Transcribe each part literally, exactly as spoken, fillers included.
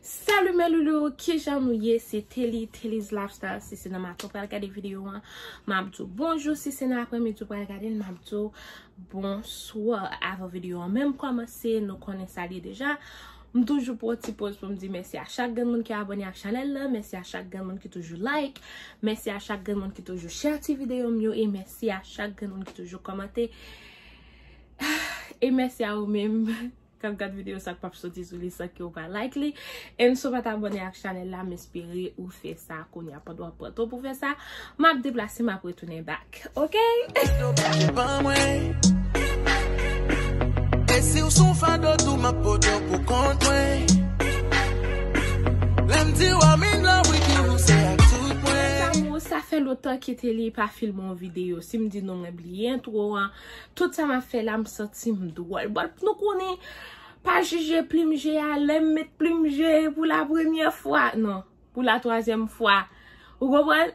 Salut mes loulous, kijan nou ye? Se Telly, Telly's Lifestyle. Si se nan maten w pral gade videyo an, m ap di w bonjou. Si se nan aprèmidi w pral gade l, m ap di w bonswa. Avan videyo an menm kòmanse, nou konnen sa l ye deja. M toujou pran ti poz pou m di mèsi a chak grenn moun ki abòne ak chanèl la, mèsi a chak grenn moun ki toujou like, mèsi a chak grenn moun ki toujou share ti videyo m yo, e mèsi a chak grenn moun ki toujou kòmante. E mèsi a ou menm k ap gad videyo sa k p ap soti sou li san ke w pa like li. And si w pa t abòne ak chanèl la, m espere ou fè sa kounye a pandan w ap pran tan pou fè sa. M ap deplase, m ap retounen back. Ok? Yo pa ban mwen. E si w sou fado tou, m ap pote w pou kont mwen. Lè m di w I'm in love with you, se ak tout mwen. Mes amours, sa fè lontan ke Telly pa filme yon videyo. Si m di nou mwen bliye entwo an, tout sa m ap fè la, m santi m dwòl. But nou konnen, pa jije plim je a, lè m met plim je pou la premyè fwa, non, pou la twazyèm fwa. Ou konprann?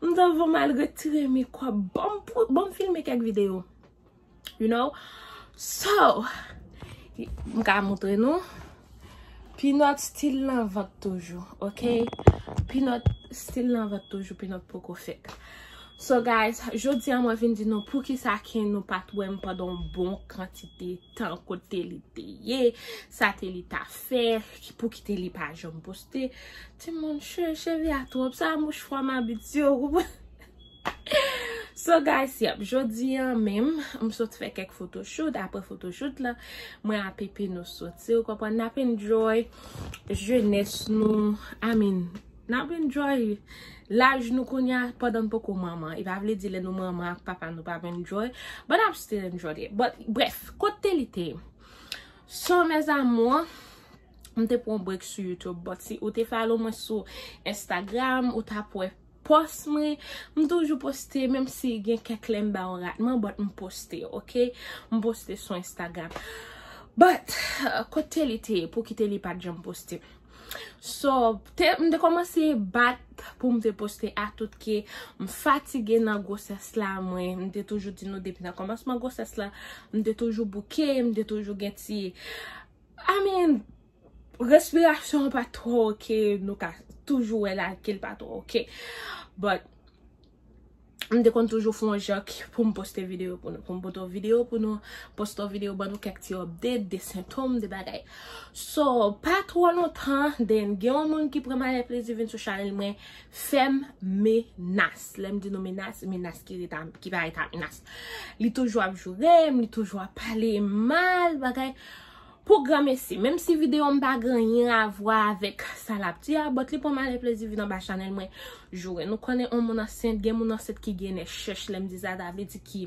M ta fò m al retire mekòp. Ban m pou, ban m filme kèk videyo. You know? So, m ka montre nou. Peanut still nan vant toujou, ok? Peanut still nan vant toujou, Peanut poko fèk. So guys, jodi a mwen vin di nou poukisa ke nou pa t wè m pandan yon bon kantite tan, kote Telly te ye, sa Telly ta fè, ki, pouki Telly pa janm poste. Timoun, che-, cheve a twòp, sa mouch fwa m abitye, ou konprann? So guys, yep, jodi a menm, m sot fè kèk photoshoot, apre photoshoot la, mwen ak Pepe nou soti, ou konprann, n ap enjoy jenès nou, I mean, n ap enjoy laj nou kounye a pandan n poko manman. E pa vle di lè nou manman ak papa nou p ap enjoy, but n ap still enjoy it. But bref, kot Telly te ye? So, mes amours, m te pran yon break sou YouTube, but si ou te follow mwen sou Instagram, ou t ap wè post mwen, m toujou poste, menm si gen kèk lè m ba yon ratman, but m poste, ok? M poste sou Instagram. But, uh, kot Telly te ye, pouki Telly pa t janm poste? So, te, m te kòmanse bat pou m te poste a tout ke m fatige nan gwosès la, mwen, m te toujou di nou depi nan kòmansman gwosès la, m te toujou bouke, m te toujou gen ti, I mean, respirasyon an pa twò ok, nou ka toujou wè la ke l pa twò ok. But, m te konn toujou fè yon jan k-, pou m poste videyo pou nou, pou m pote yon videyo pou nou, poste yon videyo ban nou kèk ti update, de sentòm, de bagay. So, pa twò lontan, then gen yon moun ki pran malè plezi vin sou chanèl mwen, fè m menas. Lè m di nou menas, menas ki reta, ki pa reta menas. Li toujou ap joure m, li toujou ap pale mal, bagay. Pou granmesi, menm si videyo m pa gen anyen a vwa avèk sa l ap di a, but li pran malè plezi vin anba chanèl mwen joure. Nou konnen yon moun ansent, gen moun ansent ki gen nè chèch, lè m di sa, sa vle di ki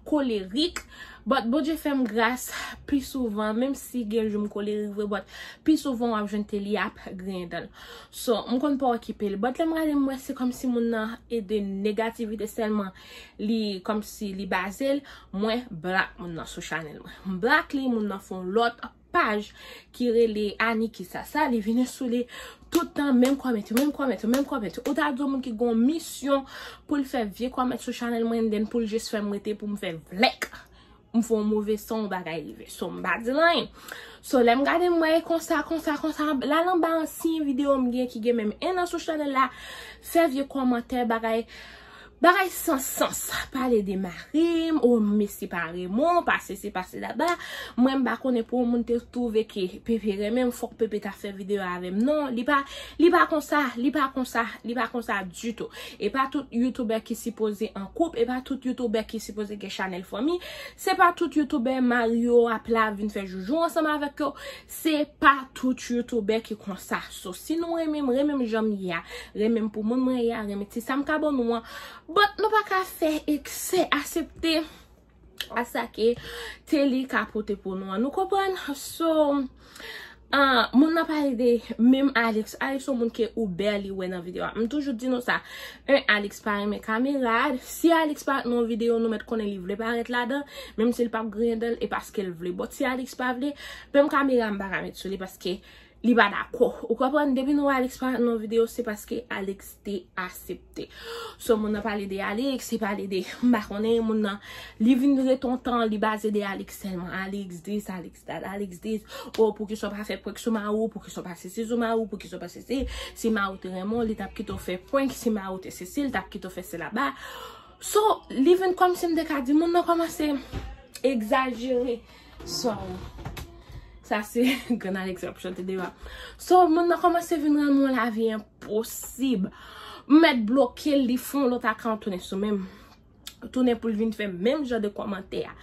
kolerik. But Bondye fè m gras, pi souvan, menm si gen jou m kolerik vre, but pi souvan w ap jwenn Telly ap griyen dan l. So, m konn pa okipe l. But lè m gade, m wè se kòmsi moun nan e de negativite sèlman li, kòmsi li baze l, mwen block moun nan sou chanèl mwen. M block li, moun nan fè yon lòt paj ki rele Aniki Sasa, li vini sou li tout tan, menm kòmantè, menm kòmantè, menm kòmantè. Ou ta di yon moun ki gon misyon pou l fè vye kòmantè sou chanèl mwen, then pou l jis fè m rete pou m fè vlèk. M fè yon move son, yon bagay rive. So, m pa di l anyen. So, lè m gade, m wè konsa, konsa, konsa. La, l anba ansyen videyo m gen ki gen menm en an sou chanèl la. Fè vye kòmantè, bagay, bagay san sans. Pale de mari m, o, m separe m, o, pa sesi, pa selaba. Mwen, m pa konnen pou yon moun te twouve ke Pepe renmen m, fòk Pepe ta fè videyo avè m. Non, li pa, li pa konsa, li pa konsa, li pa konsa ditou. E pa tout youtubè ki sipoze an koup, e pa tout youtubè ki sipoze gen chanèl fanmi, se pa tout youtubè mari yo ap la vin fè joujou ansanm avèk yo, se pa tout youtubè ki konsa. So, si nou renmen m, renmen m jan m ye a, renmen m pou moun mwen ye a, renmen ti sa m ka ban nou an, but nou pa ka fè eksè, aksepte a sa ke Telly ka pote pou nou an. Nou konprann? So, ah, moun nan pale de menm Alex. Alex se yon moun ke ou barely wè nan videyo a. M toujou di nou sa. En, Alex pa renmen kamera. Si Alex parèt nan yon videyo, nou mèt konnen li vle parèt ladan. Menm si l p ap griyen dan l, e paske l vle. But si Alex pa vle, menm kamera m pa ka met sou li paske li pa dakò. Ou konprann? Depi nou wè Alex pa nan videyo, se paske Alex te aksepte. So, moun nan pale de Alex, se pale de, m pa konnen, moun nan, li vin ret yon tan, li baze de Alex sèlman. Alex this, Alex that, Alex this. Oh, poukisa w pa fè prank sou mari w, poukisa w pa sesi sou mari w, poukisa w pa sesi? Si mari w te renmen w, li t ap kite w fè prank, si mari w te sesi, li t ap kite w fè se laba. So, li vin kòmsi m te ka di, moun nan kòmanse egzajere. Sorry. Sa se Grann Alex k ap chante deyò a. So, moun nan kòmanse vin rann mwen lavi enposib. M mèt bloke l, li fè yon lòt akan tounen sou menm. Tounen pou l vin fè menm jan de kòmantè a.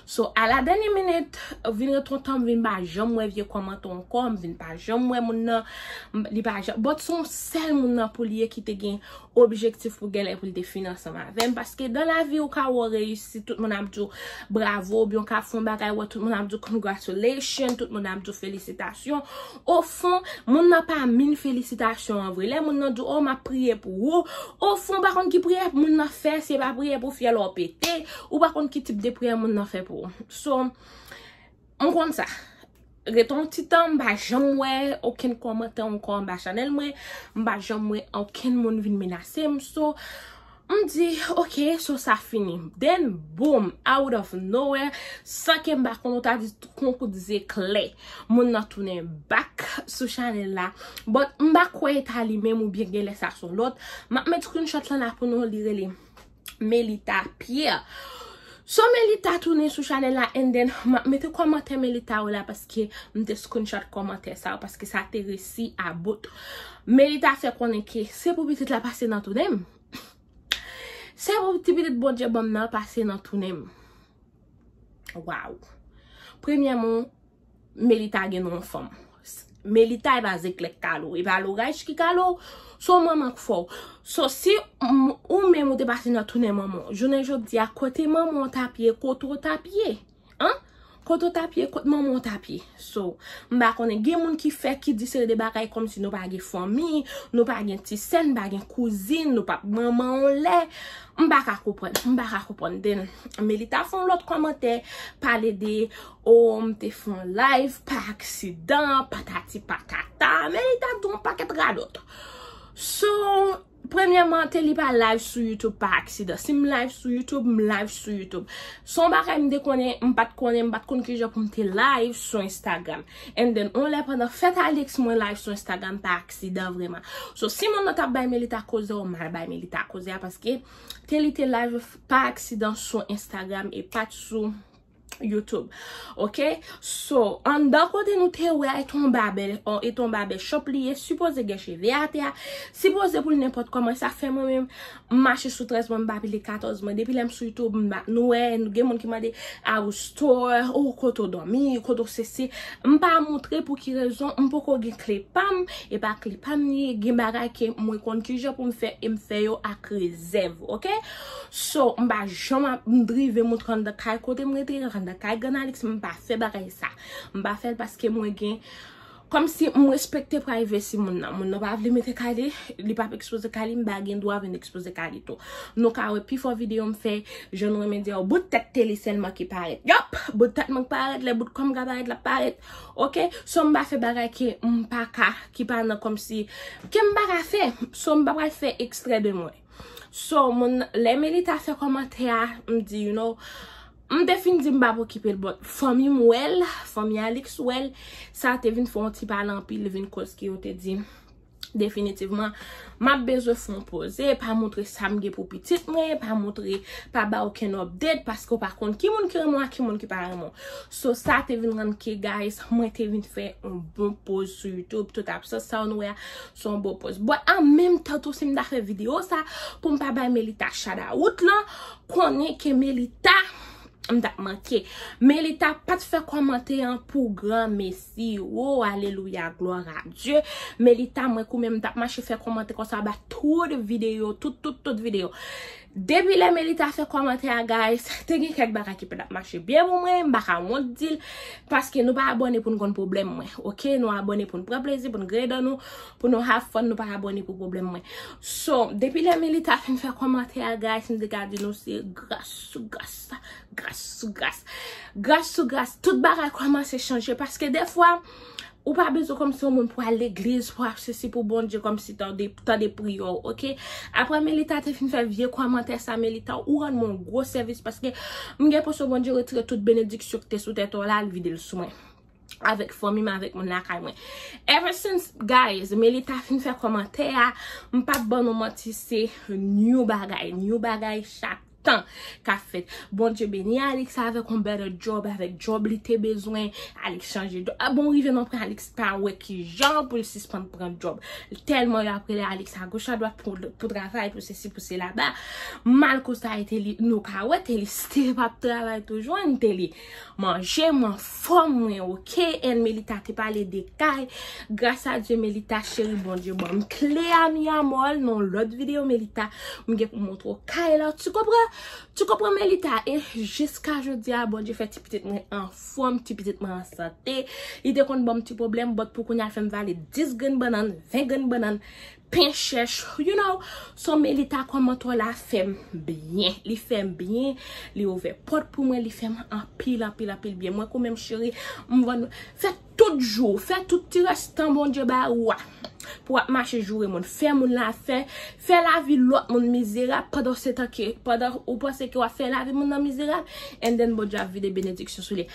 So, a la dènyè minit, vin ret yon tan, m vin pa janm wè vye kòmantè ankò, m vin pa janm wè moun nan, m- li pa janm, but se yon sèl moun nan pou l ye ki te gen objektif pou genlè pou l te fini ansanm avè m. Paske dan lavi ou ka wè w reyisi, tout moun ap di w bravo, oubyen w ka fè yon bagay, wè tout moun ap di w congratulations, tout moun ap di w felisitasyon. Ofon, moun nan pa min felisitasyon an vre. Lè moun nan di w, oh, m ap priye pou ou. Ofon, ou pa konn ki priyè moun nan fè, se pa priyè pou fyèl ou pete, ou pa konn ki tip de priyè moun nan fè pou ou. So, m konn sa. Ret yon ti tan, m pa janm wè okenn kòmantè ankò anba chanèl mwen. M pa janm wè okenn moun vin menase m. So, m di, ok, so sa fini. Then, boom, out of nowhere, san ke m pa konn, ou ta di kon kout zeklè, moun nan tounen back sou chanèl la. But m pa kwè e ta li menm oubyen genlè sa se yon lòt. M ap met screenshot lan la pou nou, li rele Melita Pierre. So, Melita tounen sou chanèl la, and then m ap mete kòmantè Melita yo la paske m te screenshot kòmantè sa yo, paske sa te resi a bout. Melita fè konnen ke se pou pitit la pase nan tounen m. Se pou ti pitit Bondye ban m nan pase nan tounen m. Wow. Premyèman, Melita gen non fanm. Melita e pa zeklè k kale w, e pa loraj ki kale w. Se yon manman k fè w. So, si m- ou menm ou te pase nan tounen manman w, jounen jodi a, kote manman w t ap ye, kote w t ap ye? An? Kote w t ap ye, kote manman w t ap ye? So, m pa konnen, gen moun ki fè, ki di seri de bagay kòmsi nou pa gen fanmi, nou pa gen ti sè, nou pa gen kouzin, nou p ap manman yon lè. M pa ka konprann, m pa ka konprann. Then, Melita fè yon lòt kòmantè, pale de, oh, m te fè yon live pa aksidan, patati patata. Melita di yon pakèt radòt. So, premyèman, te li pa live sou YouTube pa aksidan. Si m live sou YouTube, m live sou YouTube. Se yon bagay m te konnen, m pa t konnen, m pa t konn kijan pou m te live sou Instagram. And then, yon lè pandan fèt Alex, mwen live sou Instagram pa aksidan vrèman. So, si moun nan t ap bay Melita koze, w mal bay Melita koze a, paske te li te live pa aksidan sou Instagram e pa t sou YouTube. Ok? So, anndan kote nou te wè a, e t on babè, e t on babè shop li ye, sipoze gen cheve atè a, sipoze pou l nenpòt kòman, sa fè mwen menm, m mache sou trèz mwen, m pa pile katòz mwen. Depi lè m sou YouTube, m pa- nou wè, gen moun ki mande, a ou store, ou kote w dòmi, kote w sesi. M pa montre pou ki rezon, m poko gen kle pa m, e pa kle pa m li ye, gen bagay ke mwen konn kijan pou m fè, e m fè yo ak rezèv, ok? So, m pa janm ap m drive montre anndan kay kote m rete, anndan kay Grann Alex, m pa fè bagay sa. M pa fè l paske mwen gen, kòmsi m respekte privacy moun nan. Moun nan pa vle mete kay li, li p ap ekspoze kay li, m pa gen dwa vin ekspoze kay li tou. Nou ka wè pifò videyo m fè, jan nou renmen di, oh, bout tèt Telly sèlman ki parèt. Yòp, bout tèt mwen k parèt, lè bout kò m ka parèt, l ap parèt. Ok? So, m pa fè bagay ke m pa ka, ki pa nan kòmsi, ke m pa ka fè. So, m pa pral fè ekstrè de mwen. So, moun, lè Melita fè kòmantè a, m di, you know, m te fin di m p ap okipe l, but fanmi m wè l, fanmi Alex wè l, sa te vin fè yon ti pale anpil, vin koz ke yo te di, definitivman, m ap bezwen fè yon poze, pa montre sa m gen pou pitit mwen, pa montre, pa ba okenn update, paske w pa konn ki moun ki renmen w ak ki moun ki pa renmen w. So, sa te vin rann ke, guys, mwen te vin fè yon bon poz sou YouTube, tout absans sa w nou wè a, se yon bon poz. But an menm tan tou, si m ta fè videyo sa, pou m pa bay Melita shout out lan, konnen ke Melita, m t ap manke. Melita pa t fè kòmantè an pou granmesi. Oh, alelouya, glwa a Dye. Melita, mwen kou menm m t ap mache fè kòmantè konsa ba tout videyo, tout, tout, tout videyo. Depi lè Melita fè kòmantè a, guys, te gen kèk bagay ki pa t ap mache byen pou mwen, m pa ka wont di l, paske nou pa abòne pou n konn pwoblèm mwen, ok? Nou abòne pou n pran plezi, pou n griyen dan nou, pou nou have fun, nou pa abòne pou pwoblèm mwen. So, depi lè Melita fin fè kòmantè a, guys, m te ka di nou se gras sou gras, gras sou gras, gras sou gras, tout bagay kòmanse chanje, paske dèfwa, Ou pa bezwen kòmsi yon moun pou al legliz, pou ap sesi pou Bondye, kòmsi tande, tande priyè w, oke? Apre Melita te fin fè vye kòmantè sa, Melita, ou rann mwen yon gwo sèvis, paske m gen enpresyon Bondye retire tout benediksyon ki te sou tèt ou la, l vide l sou mwen. Avèk fanmi m, avèk moun lakay mwen. Ever since, guys, Melita fin fè kòmantè a, m p ap ban nou manti, se new bagay, new bagay chak tan k ap fèt. Bondye beni Alex avèk yon better job, avèk job li te bezwen, Alex chanje job. Ah, bon, rive nan pwen Alex pa wè ki jan pou l sispann pran job. Tèlman y ap rele Alex a goch a dwat pou, pou travay, pou sesi, pou sela. Malgre sa, e te li, nou ka wè, te li still p ap travay toujou, an te li manje, m anfòm, mwen oke. And Melita te pale de kay. Gras a Dye, Melita cheri, Bondye ban m kle a, mi amor, nan yon lòt videyo, Melita, m gen pou montre w kay la. Tu konpran? Tu konpran, Melita? E jiska jodi a, Bondye fè ti pitit mwen anfòm, ti pitit mwen an sante. Li te konn ban m ti pwoblèm, but pou kounye a l fè m vale dis grenn bannann, ven grenn bannann, pen chèch, you know. So, Melita kòmantè la fè m byen. Li fè m byen. Li ouvè pòt pou mwen. Li fè m anpil, anpil, anpil byen. Mwen, kanmenm, cheri, m vann, fè tout jou, fè tout ti restan Bondye ba ou a. Pou w ap mache joure moun. Fè moun la fè, fè lavi lòt moun mizerab pandan se tan ke, pandan ou panse ke w ap fè lavi moun nan mizerab, and then Bondye ap vide benediksyon sou li.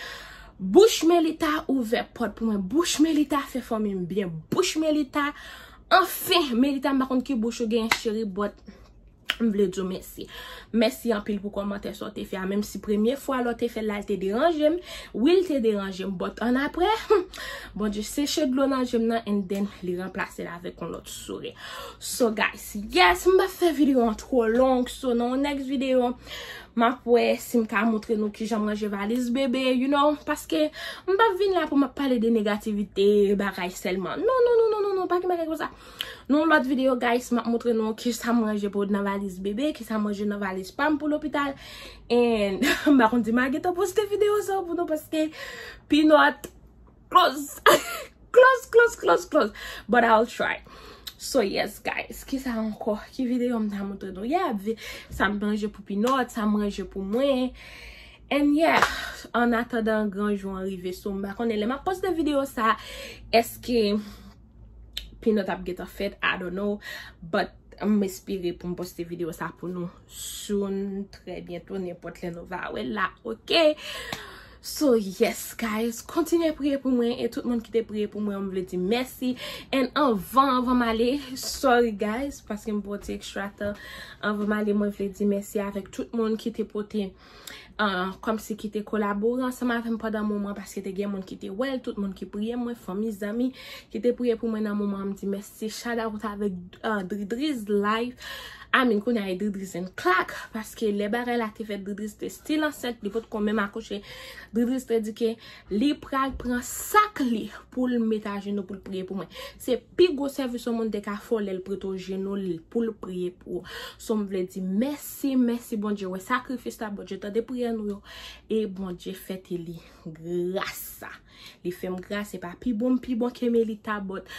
Bouch Melita ouvè pòt pou mwen. Bouch Melita fè fanmi m byen. Bouch Melita, anfen, Melita, m pa konn ki bouch ou genyen, cheri, but m vle di w mèsi. Mèsi anpil pou kòmantè sa w te fè a. Menm si premye fwa lè w te fè l la, l te deranje m. Wi, l te deranje m, but annapre, Bondye seche dlo nan je m nan, and then li ranplase l avèk yon lòt souri. So, guys, yes, m p ap fè videyo an twò long, so, nan yon next videyo, m ap wè si m ka montre nou kijan m ranje valiz bebe, you know, paske m p ap vin la pou m ap pale de negativite, bagay sèlman. Non, non, non, non, non, non, pa gen bagay konsa. Nan yon lòt videyo, guys, m ap montre nou kisa m ranje pou nan valiz bebe, kisa m ranje nan valiz pa m pou lopital. And m pa konn si m a gentan poste videyo sa pou nou paske Pinot close. Close, close, close, close. But I'll try. So yes, guys, kisa ankò? Ki videyo m ta montre nou? Yeah, vi-, sa m ranje pou Pinot, sa m ranje pou mwen. And yeah, an atandan gran jou an rive, so m pa konnen lè m ap poste videyo sa, èske Pinot ap gentan fèt, I don't know. But m espere pou m poste videyo sa pou nou soon, trè byento, nenpòt lè nou va wè l la, oke? So, yes, guys, kontinye priye pou mwen, e tout moun ki te priye pou mwen, m vle di mèsi. And anvan, anvan m ale, sorry, guys, paske m pran ti extra tan. Anvan m ale, mwen vle di mèsi avèk tout moun ki te pote, uh, kòmsi ki te kolabore ansanm avè m pandan moman, paske te gen moun ki te wè l, tout moun ki priye mwen, fanmi, zanmi, ki te priye pou mwen nan moman an, m di mèsi. Shout out avèk, uh, Dridriz Life. I mean, kounye a e Dridriz and Clark, paske lè bagay la te fèt, Dridriz te still ansent, li potko menm akouche. Dridriz te di ke li pral pran sak li pou l met ajenou pou l priye pou mwen. Se pi gwo sèvis yon moun te ka fè w lè l prete w jenou l pou l priye pou ou. So, m vle di mèsi, mèsi Bondye. Wè sakrifis la, Bondye tande priyè nou yo. E Bondye fè te li gras. Li fè m gras, se pa pi bon, m pi bon ke Melita, but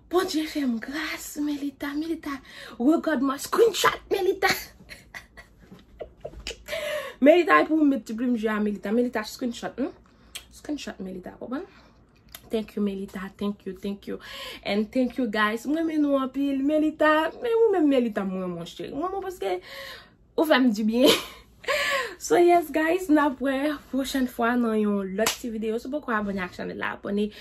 Bondye fè m gras, Melita, Melita. Regard mwen, screenshot, Melita. Melita, e pou m met ti plim je a, Melita. Melita, screenshot, hmm? Screenshot, Melita, konprann? Thank you, Melita. Thank you, thank you. And thank you, guys. Mwen renmen nou anpil. Melita, men ou menm, Melita, mwen, mon cheri. Mwen, mwen, paske ou fè m di byen. So, yes, guys, n ap wè pwochèn fwa nan yon lòt ti videyo. Si w poko abòne ak chanèl la, abòne.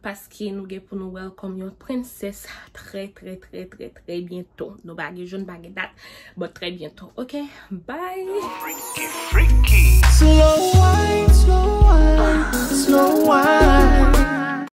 Paske nou gen pou nou welcome yon prensès trè, trè, trè, trè, trè byento. Nou pa gen jou, nou pa gen dat, but trè byento. Oke? Bye! Freaky, freaky. Slow wine, slow wine, slow wine.